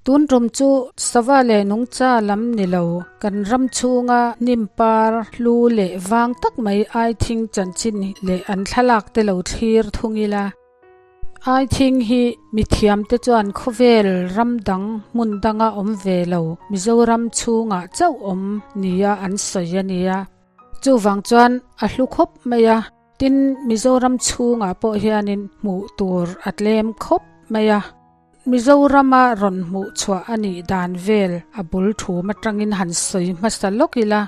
Tun tum chu sava leh nungcha lam ni lo, kan ram chhunga hnim par hlu leh vang tak mai aithing chanchin leh an thlalak te lo thlir thung ila. Aithing hi mithiamte chuan khawvel ram dang hmun danga awm ve lo Mizoram chhungah chauh awm nia an sawi a nia. Chuvang chuan a hlu khawp mai a, tin Mizoram chhungah pawh hianin hmuh tur a tlem khawp mai a. Mizorama rawn hmuh chhuah a nih dan vel a bul thum atangin han sawi hmasa lawk ila.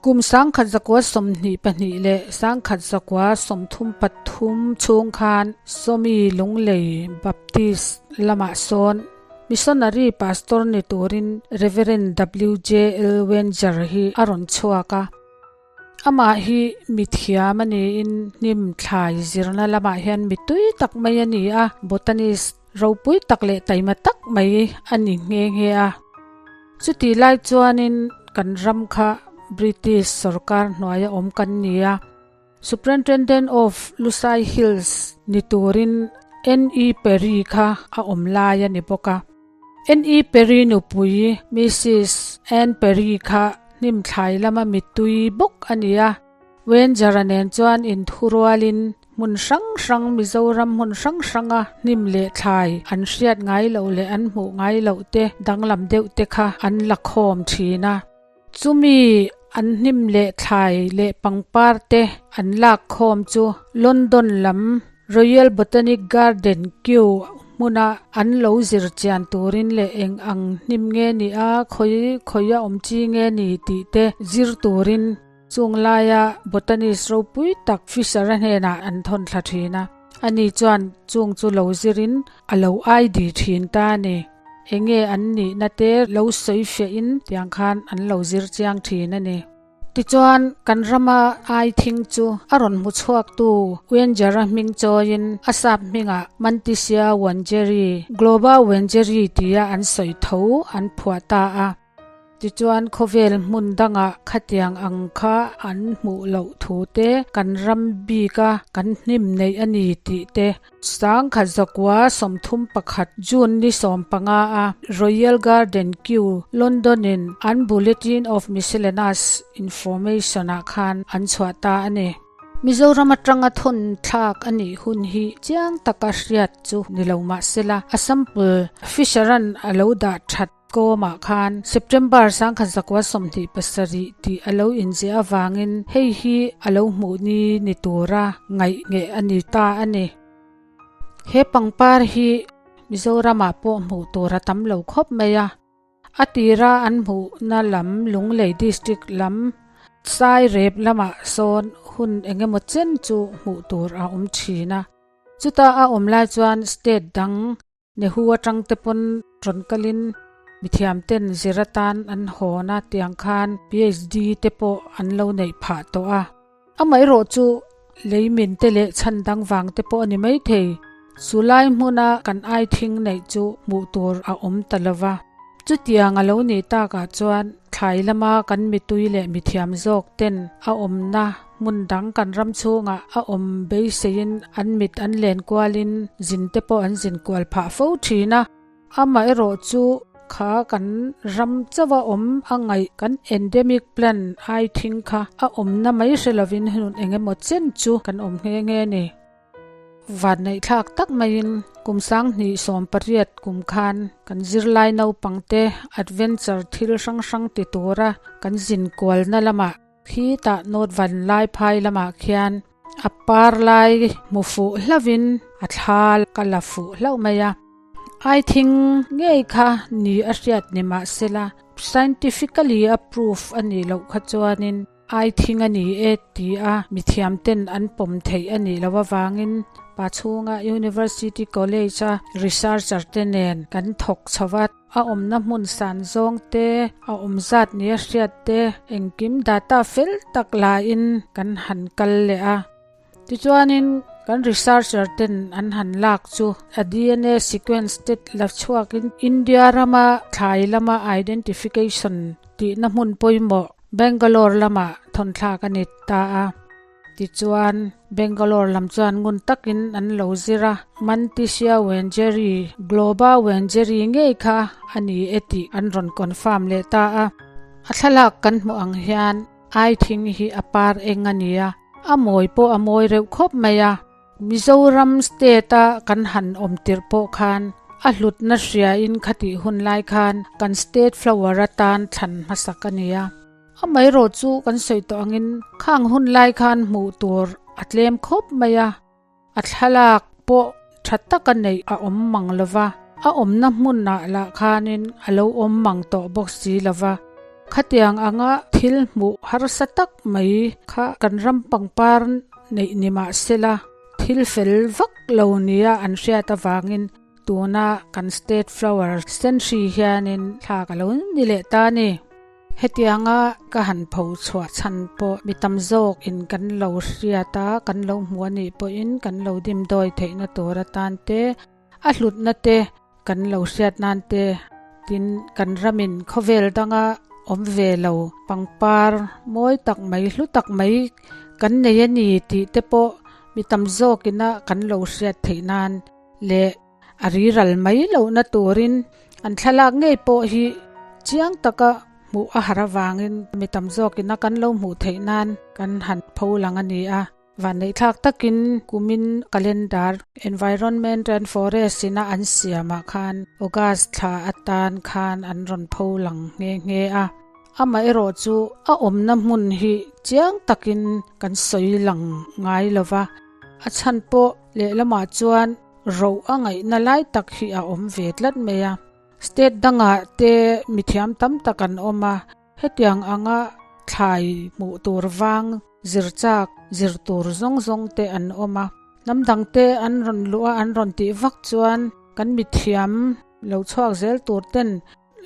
Kum 1922 leh 1933 chhung khan Sawmi Lunglei Baptist lamah sawn Missionary Pastor ni turin Rev. WJL Wenger hi a rawn chhuak a. Amah hi mi thiam a niin hnim thlai zirna lamah hian mi tui tak mai a ni a, botanist ropui tak leh taima tak mai a ni nghe nghe a. Chutih lai chuanin kan ram kha British sorkar hnuaia awm kan ni a, Superintendent of Lusai Hills ni turin NE Perry kha a awm lai a ni bawk a. NE Perry nupui Mrs Ann Perry kha hnimthlai lama mittui bawk a ni a, Wenger-a nen chuan inthurualin hmun hrang hrang Mizoram hmun hrang hranga hnim leh thlai an hriat ngai loh leh an hmuh ngai loh te danglam deuh te kha an la khawm thin a. Chumi an hnim leh thlai leh pangpar te an lak khawm chu London lam Royal Botanic Garden, Kew hmuna an lo zir chian turin leh eng ang hnim nge ni a, khawi khawi a awm chi nge ni tih te zir turin chung laia botanist ropui tak Fisher-a hnenah an thawn thla thin a. Ani chuan chung chu lo zirin a lo ID thin ta a ni. Enge an nihna te lo sawi fiahin tiang khan an lo zir chiang thin a ni. Tichuan, kan rama ai thing chu a rawn hmu chhuaktu Wenjara hming chawiin a sap hmingah Mantisia Wangeri, Globa Wangeri tia an sawi tho an phuah ta a. Tichuan, khawvel hmun dangah khatiang ang kha an hmuh loh thu te, kan ram bika kan hnim neih a ni tih te, 1931 June ni 15 a Royal Garden Kew, London in an Bulletin of Miscellaneous Information ah khan an chhuah ta a ni. Mizoram atanga thawn thlak a nih hun hi chiang taka hriat chu ni lo mahsela a sample Fisher-a'n a lo dah that Kawmah khan September 1927 tih a lo inziah avangin hei hi a lo hmuh ni ni tura ngaih ngeh a ni ta a ni. He pangpar hi Mizoramah pawh hmuh tur a tam lo khawp mai a, a tira an hmuhna lam Lunglei District lam Sairep lamah sawn hun engemaw chen chu hmuh tur a awm thin a, chuta a awm lai chuan state dang Nehu atang te pawn rawn kalin mithiam ten zir atan an hawn a tiang khan PhD te pawh an lo neih phah tawh a. Amaherawh chu leimin te leh chhan dang vang te pawh a ni maithei. Chu lai hmuna kan aithing neih chu hmuh tur a awm ta lo va. Chutiang a lo nih takah chuan thlai lama kan mitui leh mithiam zawk ten a awmna hmun dang kan ram chhungah a awm beiseiin an mit an len kualin zin te pawh an zin kual phah fo thin a. Amaherawh chu kha kan ram chauha awm a ngaih kan endemic plant ai thing kha a awmna mai hre lovin hun engemaw chen chu kan awm nghe nghe a ni. Vanneihthlak tak maiin kum 2018 kum khan kan zirlai naupangte adventure thil hrang hrang ti tura kan zin kualna lamah khi tah North Vanlaiphai lamah khian a par lai hmu fuh hlauhin a thla ka la fuh hlauh mai a. Ai thing ngei kha ni a hriat ni mahsela scientifically a proof a nih loh kha chuanin Ai thing a ni e ti a mithiam ten an pawm theih a nih loh avangin pa chhunga University College a researcher te nen kan thawk chho a, a awmna hmun san zawng te, a awm zat nia hriat te engkim data fel tak lain kan han kal leh a. Tichuanin kan researcher ten an han lak chu a DNA sequence te la chhuakin India rama thlai lama identification tihna hmun pawimawh Bangalore lamah thawnthlak a ni ta a. Tichuan, Bangalore lam chuan ngun takin an lo zir a, Mantisia Wengeri, Globa Wengeri ngei kha a ni e tih an rawn confirm leh ta a. A thlalak kan hmuh ang hian ai thing hi a par eng a ni a, a mawi pawh a mawi reuh khawp mai a. Mizoram state a kan han awm tirh pawh khan a hlutna hriain khatih hun lai khan kan state flower atan thlan hmasak a ni a. Amaherawh chu kan sawi tawh angin khang hun lai khan hmuh tur a tlem khawp mai a, a thlalak pawh tha taka neih a awm mang lo va, a awmna hmunah lah khanin a lo awm mang tawh bawk si lo va. Khatiang anga thil hmuh harsa tak mai kha kan ram pangpar neih ni mah sela, thil fel vak lo nia an hriat avangin tuna kan state flower senhri hianin thlak a lo ni leh ta a ni. Hetianga ka han pho chhuah chhan pawh mi tam zawk in kan lo hriat a, kan lo hmu a nih pawhin kan lo dim dawi theihna tur atan te, a hlutna te kan lo hriat nan te, tin kan ramin khawvel danga awm ve lo pangpar mawi tak mai hlu tak mai kan nei a ni tih te pawh mi tam zawk ina kan lo hriat theih nan leh a riral mai lohna turin an thlalak ngei pawh hi chiang taka hmuh a har avangin mi tam zawkina kan lo hmuh theih nan kan han pho lang a ni a. Vanneihthlak takin kumin calendar Environment and Forest ina an siamah khan August thla atan khan an rawn pho lang nghe nghe a. Amaherawh chu a awmna hmun hi chiang takin kan sawi lang ngai lova, a chhan pawh lehlamah chuan Roh a ngaihna lai tak hi a awm ve tlat mai a. State dangah te mithiam tam tak an awm a, hetiang anga thlai hmuh tur vang zir chak zir tur zawng zawng te an awm a. Hnam dang te an rawn luh a, an rawn tih vak chuan kan mithiam lo chhuak zel tur ten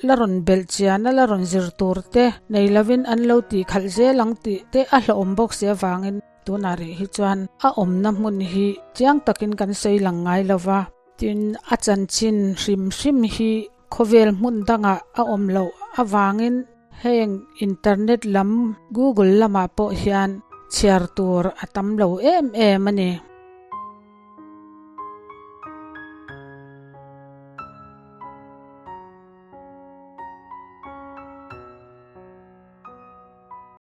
la rawn belh chian a, la rawn zir tur te nei lovin an lo tih khalh zel ang tih te a hlauhawm bawk si avangin Tunah rih hi chuan a awmna hmun hi chiang takin kan sawi lang ngai lo va, tin a chanchin hrim hrim hi khawvel hmun dangah a awm loh avangin heng internet lam Google lamah pawh hian chhiar tur a tam lo em em a ni.